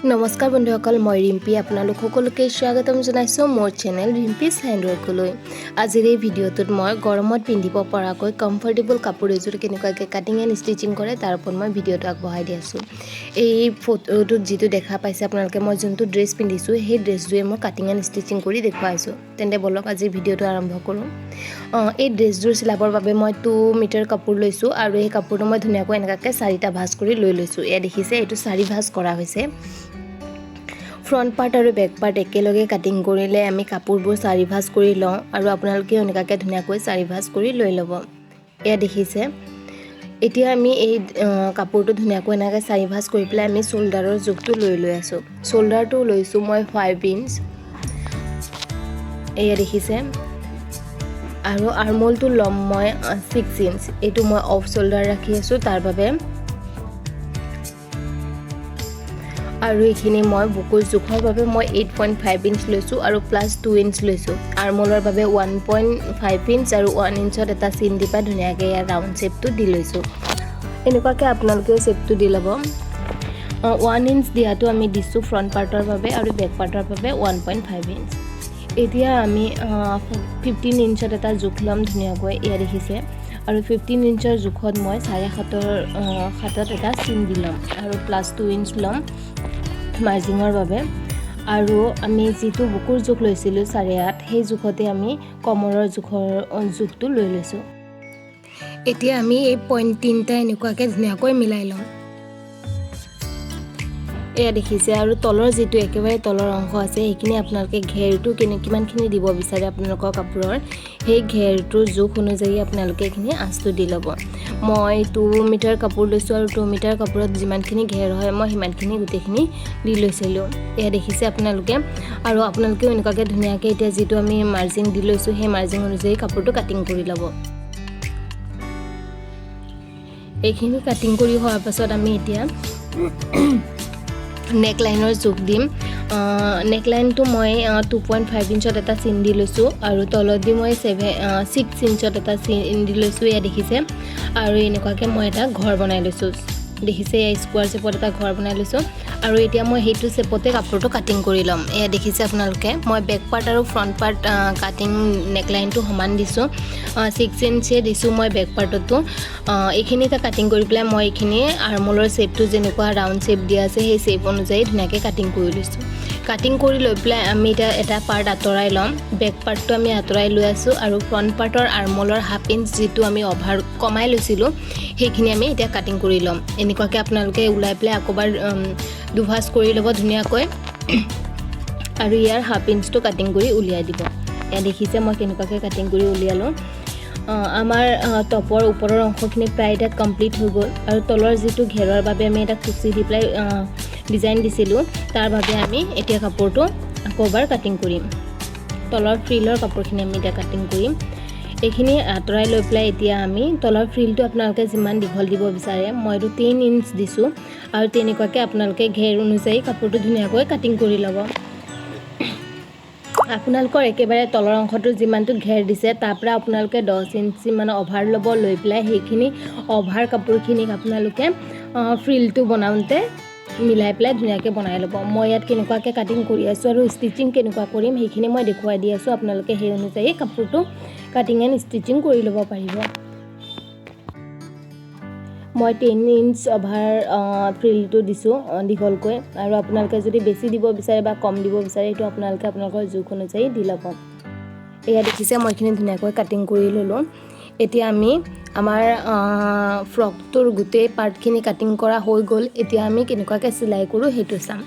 নমস্কাৰ বন্ধুসকল, মই ৰিম্পী, আপোনালোক সকলোকে স্বাগতম জনাইছোঁ মোৰ চেনেল ৰিম্পীজ হেণ্ডৱৰ্কলৈ। আজিৰ এই ভিডিঅ'টোত মই গৰমত পিন্ধিব পৰাকৈ কমফৰ্টেবল কাপোৰ এযোৰ কেনেকুৱাকৈ কাটিং এণ্ড ষ্টিচিং কৰে, তাৰ ওপৰত মই ভিডিঅ'টো আগবঢ়াই দি আছোঁ। এই ফটোটোত যিটো দেখা পাইছে আপোনালোকে, মই যোনটো ড্ৰেছ পিন্ধিছোঁ, সেই ড্ৰেছটোৱে মই কাটিং এণ্ড ষ্টিচিং কৰি দেখুৱাইছোঁ। তেন্তে ব'লক, আজিৰ ভিডিঅ'টো আৰম্ভ কৰোঁ। এই ড্ৰেছযোৰ চিলাবৰ বাবে মই 2 মিটাৰ কাপোৰ লৈছোঁ আৰু এই কাপোৰটো মই ধুনীয়াকৈ এনেকুৱাকৈ চাৰিটা ভাঁজ কৰি লৈ লৈছোঁ। এয়া দেখিছে, এইটো চাৰি ভাঁজ কৰা হৈছে। ফ্ৰণ্ট পাৰ্ট আৰু বেক পাৰ্ট একেলগে কাটিং কৰিলে আমি কাপোৰবোৰ চাৰি ভাঁজ কৰি লওঁ আৰু আপোনালোকেও এনেকুৱাকৈ ধুনীয়াকৈ চাৰি ভাঁজ কৰি লৈ ল'ব। এয়া দেখিছে, এতিয়া আমি এই কাপোৰটো ধুনীয়াকৈ এনেকৈ চাৰি ভাঁজ কৰি পেলাই আমি শ্ব'ল্ডাৰৰ জোখটো লৈ লৈ আছোঁ। শ্ব'ল্ডাৰটো লৈছোঁ মই 5 ইঞ্চ, এয়া দেখিছে। আৰু আৰ্মলটো ল'ম মই 6 ইঞ্চ। এইটো মই অফ শ্ব'ল্ডাৰ ৰাখি আছোঁ তাৰ বাবে। আৰু এইখিনি মই বুকুৰ জোখৰ বাবে মই 8.5 ইঞ্চ লৈছোঁ আৰু প্লাছ 2 ইঞ্চ লৈছোঁ। আৰ্মলৰ বাবে 1.5 ইঞ্চ আৰু 1 ইঞ্চত এটা চিন দি পেলাই ধুনীয়াকৈ ইয়াৰ ৰাউণ্ড শ্বেপটো দি লৈছোঁ। এনেকুৱাকৈ আপোনালোকেও শ্বেপটো দি ল'ব। 1 ইঞ্চ দিয়াটো আমি দিছোঁ ফ্ৰণ্ট পাৰ্টৰ বাবে আৰু বেক পাৰ্টৰ বাবে 1.5 ইঞ্চ। এতিয়া আমি 15 ইঞ্চত এটা জোখ ল'ম ধুনীয়াকৈ, এয়া দেখিছে। আৰু 15 ইঞ্চৰ জোখত মই চাৰে সাতৰ সাতত এটা চিন দি ল'ম আৰু প্লাছ 2 ইঞ্চ ল'ম মাৰ্জিঙৰ বাবে। আৰু আমি যিটো বুকুৰ জোখ লৈছিলোঁ 8.5, সেই জোখতে আমি কমৰৰ জোখৰ জোখটো লৈ লৈছোঁ। এতিয়া আমি এই পইণ্ট তিনিটা এনেকুৱাকৈ ধুনীয়াকৈ মিলাই ল'ম, এয়া দেখিছে। আৰু তলৰ যিটো একেবাৰে তলৰ অংশ আছে, সেইখিনি আপোনালোকে ঘেৰটো কিমানখিনি দিব বিচাৰে আপোনালোকৰ কাপোৰৰ, সেই ঘেৰটোৰ জোখ অনুযায়ী আপোনালোকে এইখিনি আঁচটো দি ল'ব। মই 2 মিটাৰ কাপোৰ লৈছোঁ আৰু 2 মিটাৰ কাপোৰত যিমানখিনি ঘেৰ হয়, মই সিমানখিনি গোটেইখিনি দি লৈছিলোঁ। এয়া দেখিছে আপোনালোকে। আৰু আপোনালোকেও এনেকুৱাকৈ ধুনীয়াকৈ এতিয়া যিটো আমি মাৰ্জিন দি লৈছোঁ, সেই মাৰ্জিন অনুযায়ী কাপোৰটো কাটিং কৰি ল'ব। এইখিনি কাটিং কৰি হোৱাৰ পাছত আমি এতিয়া নেক লাইনৰ জোখ দিম। নেক লাইনটো মই 2.5 ইঞ্চত এটা চিন দি লৈছোঁ আৰু তলত দি মই 6 ইঞ্চত এটা চিন দি লৈছোঁ, এয়া দেখিছে। আৰু এনেকুৱাকৈ মই এটা ঘৰ বনাই লৈছোঁ, দেখিছে। এয়া স্কোৱাৰ শ্বেপত এটা ঘৰ বনাই লৈছোঁ আৰু এতিয়া মই সেইটো শ্বেপতে কাপোৰটো কাটিং কৰি ল'ম। এয়া দেখিছে আপোনালোকে, মই বেক পাৰ্ট আৰু ফ্ৰণ্ট পাৰ্ট কাটিং নেক লাইনটো সমান দিছোঁ, 6 ইঞ্চে দিছোঁ মই বেক পাৰ্টতো। এইখিনি এটা কাটিং কৰি পেলাই মই এইখিনি আৰ্মলৰ শ্বেপটো যেনেকুৱা ৰাউণ্ড শ্বেপ দিয়া আছে, সেই শ্বেপ অনুযায়ী ধুনীয়াকৈ কাটিং কৰি লৈছোঁ। কাটিং কৰি লৈ পেলাই আমি এতিয়া এটা পাৰ্ট আঁতৰাই ল'ম। বেক পাৰ্টটো আমি আঁতৰাই লৈ আছোঁ আৰু ফ্ৰণ্ট পাৰ্টৰ আৰ্মলৰ হাফ ইঞ্চ যিটো আমি অভাৰ কমাই লৈছিলোঁ, সেইখিনি আমি এতিয়া কাটিং কৰি ল'ম। এনেকুৱাকৈ আপোনালোকে ওলাই পেলাই আকৌবাৰ দুভাঁজ কৰি ল'ব ধুনীয়াকৈ আৰু ইয়াৰ হাফ ইঞ্চটো কাটিং কৰি উলিয়াই দিব। এয়া দেখিছে, মই কেনেকুৱাকৈ কাটিং কৰি উলিয়ালোঁ। আমাৰ টপৰ ওপৰৰ অংশখিনি প্ৰায় এতিয়া কমপ্লিট হৈ গ'ল আৰু তলৰ যিটো ঘেৰৰ বাবে আমি এটা কুচি দি পেলাই ডিজাইন দিছিলোঁ, তাৰ বাবে আমি এতিয়া কাপোৰটো আকৌ এবাৰ কাটিং কৰিম। তলৰ ফ্ৰিলৰ কাপোৰখিনি আমি এতিয়া কাটিং কৰিম। এইখিনি আঁতৰাই লৈ পেলাই এতিয়া আমি তলৰ ফ্ৰিলটো আপোনালোকে যিমান দীঘল দিব বিচাৰে, মই এইটো 10 ইঞ্চ দিছোঁ আৰু তেনেকুৱাকৈ আপোনালোকে ঘেৰ অনুযায়ী কাপোৰটো ধুনীয়াকৈ কাটিং কৰি ল'ব। আপোনালোকৰ একেবাৰে তলৰ অংশটো যিমানটো ঘেৰ দিছে, তাৰ পৰা আপোনালোকে 10 ইঞ্চি মান অভাৰ ল'ব। লৈ পেলাই সেইখিনি অভাৰ কাপোৰখিনিক আপোনালোকে ফ্ৰিলটো বনাওঁতে মিলাই পেলাই ধুনীয়াকৈ বনাই ল'ব। মই ইয়াত কেনেকুৱাকৈ কাটিং কৰি আছোঁ আৰু ষ্টিচিং কেনেকুৱা কৰিম, সেইখিনি মই দেখুৱাই দি আছোঁ। আপোনালোকে সেই অনুযায়ী কাপোৰটো কাটিং এণ্ড ষ্টিচিং কৰি ল'ব পাৰিব। মই 10 ইঞ্চ অভাৰ ফ্ৰিলটো দিছোঁ দীঘলকৈ আৰু আপোনালোকে যদি বেছি দিব বিচাৰে বা কম দিব বিচাৰে, সেইটো আপোনালোকে আপোনালোকৰ জোখ অনুযায়ী দি ল'ব। এয়া দেখিছে, মই এইখিনি ধুনীয়াকৈ কাটিং কৰি ল'লোঁ। এতিয়া আমি আমাৰ ফ্ৰকটোৰ গোটেই পাৰ্টখিনি কাটিং কৰা হৈ গ'ল। এতিয়া আমি কেনেকুৱাকৈ চিলাই কৰোঁ সেইটো চাম।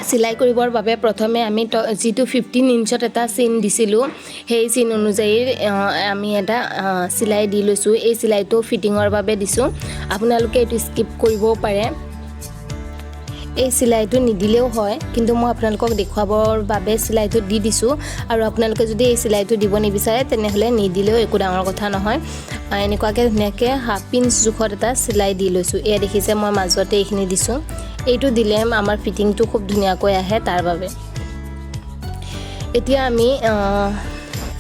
চিলাই কৰিবৰ বাবে প্ৰথমে আমি যিটো 15 ইঞ্চত এটা চিন দিছিলোঁ, সেই চিন অনুযায়ী আমি এটা চিলাই দি লৈছোঁ। এই চিলাইটো ফিটিঙৰ বাবে দিছোঁ। আপোনালোকে এইটো স্কিপ কৰিবও পাৰে, এই চিলাইটো নিদিলেও হয়, কিন্তু মই আপোনালোকক দেখুৱাবৰ বাবে চিলাইটো দি দিছোঁ। আৰু আপোনালোকে যদি এই চিলাইটো দিব নিবিচাৰে, তেনেহ'লে নিদিলেও একো ডাঙৰ কথা নহয়। এনেকুৱাকৈ ধুনীয়াকৈ হাফ ইঞ্চ জোখত এটা চিলাই দি লৈছোঁ। এয়া দেখিছে, মই মাজতে এইখিনি দিছোঁ। এইটো দিলে আমাৰ ফিটিংটো খুব ধুনীয়াকৈ আহে তাৰ বাবে। এতিয়া আমি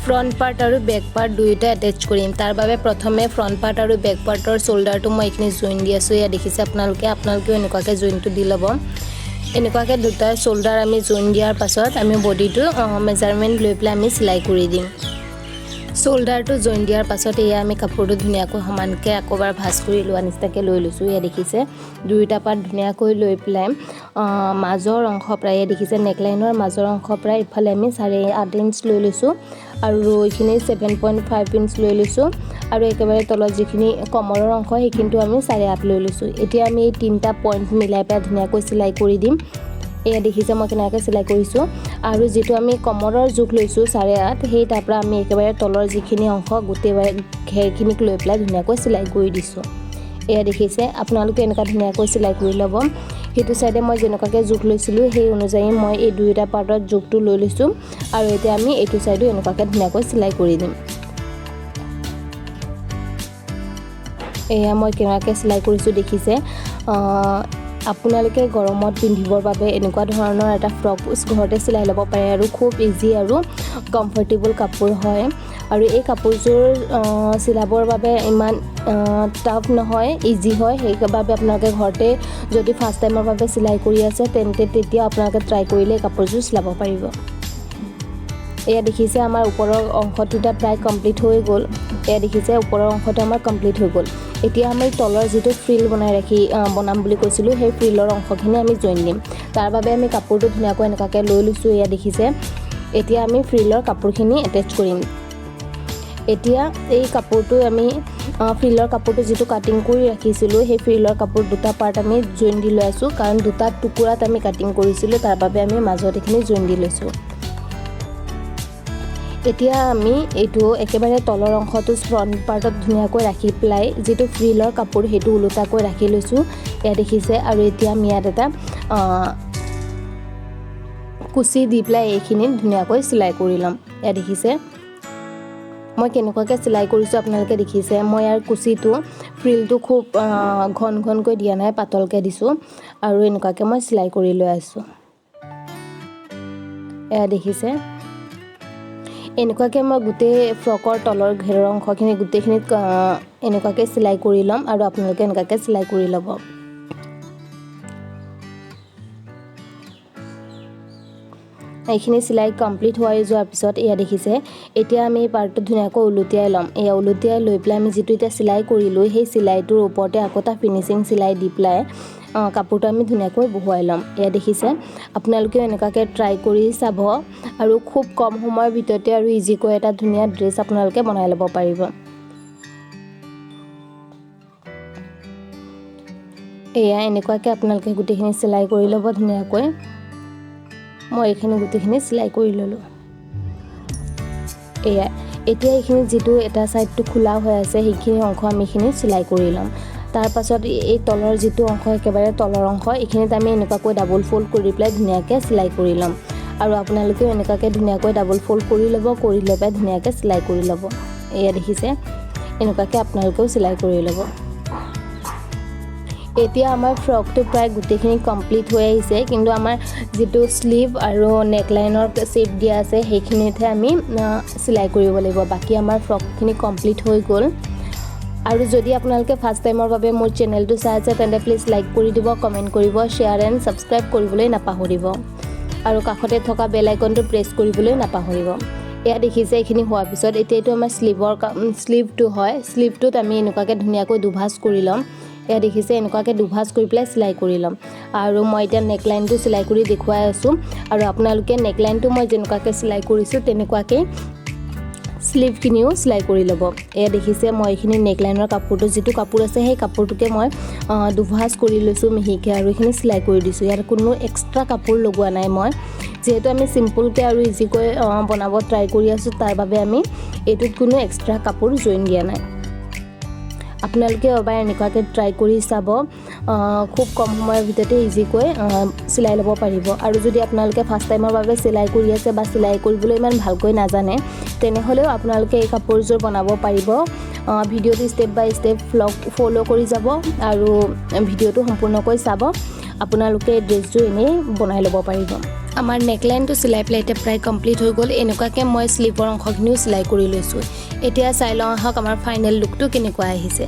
ফ্ৰণ্ট পাৰ্ট আৰু বেক পাৰ্ট দুয়োটা এটেচ কৰিম। তাৰ বাবে প্ৰথমে ফ্ৰণ্ট পাৰ্ট আৰু বেক পাৰ্টৰ শ্ব'ল্ডাৰটো মই এইখিনি জইন দি আছোঁ। এয়া দেখিছে আপোনালোকে, আপোনালোকেও এনেকুৱাকৈ জইনটো দি ল'ব। এনেকুৱাকৈ দুটা শ্ব'ল্ডাৰ আমি জইন দিয়াৰ পাছত আমি বডিটো মেজাৰমেণ্ট লৈ পেলাই আমি চিলাই কৰি দিম। শ্ব'ল্ডাৰটো জইন দিয়াৰ পাছত এয়া আমি কাপোৰটো ধুনীয়াকৈ সমানকৈ আকৌ এবাৰ ভাঁজ কৰি লোৱা নিচিনাকৈ লৈ লৈছোঁ। এয়া দেখিছে, দুয়োটা পাৰ্ট ধুনীয়াকৈ লৈ পেলাই মাজৰ অংশ প্ৰায়, এয়া দেখিছে, নেকলাইনৰ মাজৰ অংশ প্ৰায় ইফালে আমি 8.5 ইঞ্চ লৈ লৈছোঁ আৰু এইখিনি 7.5 ইঞ্চ লৈ লৈছোঁ আৰু একেবাৰে তলত যিখিনি কমৰৰ অংশ, সেইখিনিতো আমি 8.5 লৈ লৈছোঁ। এতিয়া আমি এই তিনিটা পইণ্ট মিলাই পেলাই ধুনীয়াকৈ চিলাই কৰি দিম। এয়া দেখিছে, মই কেনেকৈ চিলাই কৰিছোঁ। আৰু যিটো আমি কমৰৰ জোখ লৈছোঁ 8.5, সেই তাৰ পৰা আমি একেবাৰে তলৰ যিখিনি অংশ, গোটেই ঘেৰখিনিক লৈ পেলাই ধুনীয়াকৈ চিলাই কৰি দিছোঁ। এয়া দেখিছে, আপোনালোকে এনেকুৱা ধুনীয়াকৈ চিলাই কৰি ল'ব। সেইটো চাইডে মই যেনেকুৱাকৈ জোখ লৈছিলোঁ, সেই অনুযায়ী মই এই দুয়োটা পাৰ্টত জোখটো লৈ লৈছোঁ আৰু এতিয়া আমি এইটো চাইডো এনেকুৱাকৈ ধুনীয়াকৈ চিলাই কৰি দিম। এয়া মই কেনেকুৱাকৈ চিলাই কৰিছোঁ দেখিছে। আপোনালোকে গৰমত পিন্ধিবৰ বাবে এনেকুৱা ধৰণৰ এটা ফ্ৰক ঘৰতে চিলাই ল'ব পাৰে আৰু খুব ইজি আৰু কমফৰ্টেবল কাপোৰ হয় আৰু এই কাপোৰযোৰ চিলাবৰ বাবে ইমান টাফ নহয়, ইজি হয়। সেইবাবে আপোনালোকে ঘৰতে যদি ফাৰ্ষ্ট টাইমৰ বাবে চিলাই কৰি আছে, তেন্তে তেতিয়া আপোনালোকে ট্ৰাই কৰিলে এই কাপোৰযোৰ চিলাব পাৰিব। এয়া দেখিছে, আমাৰ ওপৰৰ অংশটো এতিয়া প্ৰায় কমপ্লিট হৈ গ'ল। এয়া দেখিছে, ওপৰৰ অংশটো আমাৰ কমপ্লিট হৈ গ'ল। এতিয়া আমি তলৰ যিটো ফ্ৰিল বনাই ৰাখি বনাম বুলি কৈছিলোঁ, সেই ফ্ৰিলৰ অংশখিনি আমি জইন দিম। তাৰ বাবে আমি কাপোৰটো ধুনীয়াকৈ এনেকুৱাকৈ লৈ লৈছোঁ। এয়া দেখিছে, এতিয়া আমি ফ্ৰিলৰ কাপোৰখিনি এটেচ কৰিম। এতিয়া এই কাপোৰটো আমি ফ্ৰিলৰ কাপোৰটো যিটো কাটিং কৰি ৰাখিছিলোঁ, সেই ফ্ৰিলৰ কাপোৰ দুটা পাৰ্ট আমি জইন দি লৈ আছোঁ। কাৰণ দুটা টুকুৰাত আমি কাটিং কৰিছিলোঁ, তাৰ বাবে আমি মাজত এইখিনি জইন দি লৈছোঁ। এতিয়া আমি এইটো একেবাৰে তলৰ অংশটো ফ্ৰণ্ট পাৰ্টত ধুনীয়াকৈ ৰাখি পেলাই যিটো ফ্ৰিলৰ কাপোৰ, সেইটো ওলোটাকৈ ৰাখি লৈছোঁ। এয়া দেখিছে, আৰু এতিয়া আমি ইয়াত এটা কুচি দি পেলাই এইখিনি ধুনীয়াকৈ চিলাই কৰি ল'ম। এয়া দেখিছে, মই কেনেকুৱাকৈ চিলাই কৰিছোঁ, আপোনালোকে দেখিছে। মই ইয়াৰ কুচিটো, ফ্ৰিলটো খুব ঘন ঘনকৈ দিয়া নাই, পাতলকৈ দিছোঁ আৰু এনেকুৱাকৈ মই চিলাই কৰি লৈ আছোঁ। এয়া দেখিছে, এনেকুৱাকৈ মই গোটেই ফ্ৰকৰ তলৰ ঘেৰৰ অংশখিনি গোটেইখিনিত এনেকুৱাকৈ চিলাই কৰি ল'ম আৰু আপোনালোকে এনেকুৱাকৈ চিলাই কৰি ল'ব। এইখিনি চিলাই কমপ্লিট হৈ যোৱাৰ পিছত এয়া দেখিছে, এতিয়া আমি এই পাৰ্টটো ধুনীয়াকৈ ওলটিয়াই ল'ম। এয়া ওলটিয়াই লৈ পেলাই আমি যিটো এতিয়া চিলাই কৰিলোঁ, সেই চিলাইটোৰ ওপৰতে আকৌ এটা ফিনিচিং চিলাই দি পেলাই কাপোৰটো আমি ধুনীয়াকৈ বহুৱাই ল'ম। এয়া দেখিছে, আপোনালোকেও এনেকুৱাকৈ ট্ৰাই কৰি চাব আৰু খুব কম সময়ৰ ভিতৰতে আৰু ইজিকৈ এটা ধুনীয়া ড্ৰেছ আপোনালোকে বনাই ল'ব পাৰিব। এয়া এনেকুৱাকৈ আপোনালোকে গোটেইখিনি চিলাই কৰি ল'ব ধুনীয়াকৈ। মই এইখিনি গোটেইখিনি চিলাই কৰি ল'লোঁ। এয়া এতিয়া এইখিনি যিটো এটা ছাইডটো খোলা হৈ আছে, সেইখিনি অংশ আমি এইখিনি চিলাই কৰি ল'ম। তাৰপাছত এই তলৰ যিটো অংশ, একেবাৰে তলৰ অংশ, এইখিনিত আমি এনেকুৱাকৈ ডাবল ফ'ল্ড কৰি পেলাই ধুনীয়াকৈ চিলাই কৰি ল'ম আৰু আপোনালোকেও এনেকুৱাকৈ ধুনীয়াকৈ ডাবল ফ'ল্ড কৰি ল'ব, কৰি লৈ পেলাই ধুনীয়াকৈ চিলাই কৰি ল'ব। এয়া দেখিছে, এনেকুৱাকৈ আপোনালোকেও চিলাই কৰি ল'ব। এতিয়া আমাৰ ফ্ৰকটো প্ৰায় গোটেইখিনি কমপ্লিট হৈ আহিছে, কিন্তু আমাৰ যিটো শ্লিভ আৰু নেকলাইনৰ শ্বেপ দিয়া আছে, সেইখিনিতহে আমি চিলাই কৰিব লাগিব। বাকী আমাৰ ফ্ৰকখিনি কমপ্লিট হৈ গ'ল। আৰু যদি আপোনালোকে ফাৰ্ষ্ট টাইমৰ বাবে মোৰ চেনেলটো চাই আছে, তেন্তে প্লিজ লাইক কৰি দিব, কমেণ্ট কৰিব, শ্বেয়াৰ এণ্ড ছাবস্ক্ৰাইব কৰিবলৈ নাপাহৰিব আৰু কাষতে থকা বেল আইকনটো প্ৰেছ কৰিবলৈ নাপাহৰিব। এয়া দেখিছে, এইখিনি হোৱাৰ পিছত এতিয়া এইটো আমাৰ শ্লিভটো হয়। শ্লিভটোত আমি এনেকুৱাকৈ ধুনীয়াকৈ দুভাঁজ কৰি ল'ম। এয়া দেখিছে, এনেকুৱাকৈ দুভাঁজ কৰি পেলাই চিলাই কৰি ল'ম আৰু মই এতিয়া নেকলাইনটো চিলাই কৰি দেখুৱাই আছোঁ আৰু আপোনালোকে নেকলাইনটো মই যেনেকুৱাকৈ চিলাই কৰিছোঁ, তেনেকুৱাকৈ শ্লিভখিনিও চিলাই কৰি ল'ব। এয়া দেখিছে, মই এইখিনি নেকলাইনৰ কাপোৰটো, যিটো কাপোৰ আছে, সেই কাপোৰটোকে মই দুভাঁজ কৰি লৈছোঁ মিহিকৈ আৰু এইখিনি চিলাই কৰি দিছোঁ। ইয়াত কোনো এক্সট্ৰা কাপোৰ লগোৱা নাই মই। যিহেতু আমি চিম্পুলকৈ আৰু ইজিকৈ বনাব ট্ৰাই কৰি আছোঁ, তাৰ বাবে আমি এইটোত কোনো এক্সট্ৰা কাপোৰ জইন দিয়া নাই। আপোনালোকে এবাৰ এনেকুৱাকৈ ট্ৰাই কৰি চাব, খুব কম সময়ৰ ভিতৰতে ইজিকৈ চিলাই ল'ব পাৰিব। আৰু যদি আপোনালোকে ফাৰ্ষ্ট টাইমৰ বাবে চিলাই কৰি আছে বা চিলাই কৰিবলৈ ইমান ভালকৈ নাজানে, তেনেহ'লেও আপোনালোকে এই কাপোৰযোৰ বনাব পাৰিব। ভিডিঅ'টো ষ্টেপ বাই ষ্টেপ ফ'ল' কৰি যাব আৰু ভিডিঅ'টো সম্পূৰ্ণকৈ চাব। আপোনালোকে ড্ৰেছযোৰ এনেই বনাই ল'ব পাৰিব। আমাৰ নেকলাইনটো চিলাই পেলাই এতিয়া প্ৰায় কমপ্লিট হৈ গ'ল। এনেকুৱাকৈ মই শ্লিভৰ অংশখিনিও চিলাই কৰি লৈছোঁ। এতিয়া চাই লওঁ আহক, আমাৰ ফাইনেল লুকটো কেনেকুৱা আহিছে।